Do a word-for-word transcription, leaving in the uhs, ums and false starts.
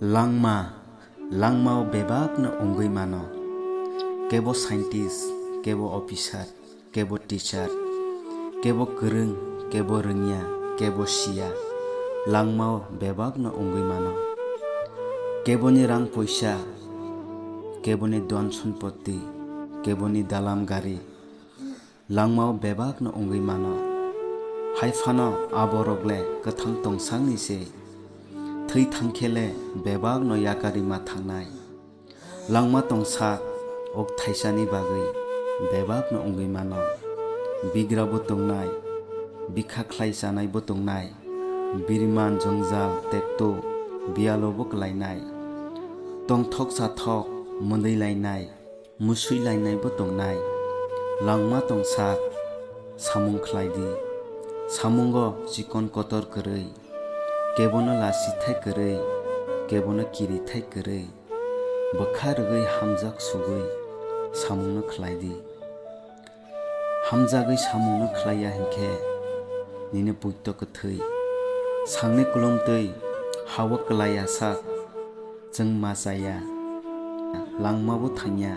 Langma, langmao bebakno wngwi mano. Kebo scientist, kebo officer, kebo teacher, kebo kwrwng, kebo rwngya, kebo siya, langmao bebakno wngwi mano. Keboni rang poisa, keboni don sompotti, keboni dalam gari, langmao bebakno wngwi mano. Hai phano aborok le kwthang tongsakni se, thwi thangkhe le bebakno yakarwi ma thangnai. Langma tongsak ok thaisani bagwi bebakno wngwi mano. Bigrabo tongnai, bikha khlai chanaibo tongnai, biriman jongjal tekto biyalobo kwlainai, tongthok chathok mwndwi lainai, musui lainaibo tongnai. Langma tongsak samung khlai di. Samungo chikon kotor kwrwi, kebono lasi thai kwrwi, kebono kiri thai kwrwi, bwkha rwgwi hamjak sugwi samungno khlai di. Hamjagwi samungno khlaiya hinkhe nini puito kwthwi. Sangni kulumtwi hawa kwlaiya sak chwng ma chaya, langmabo thangya,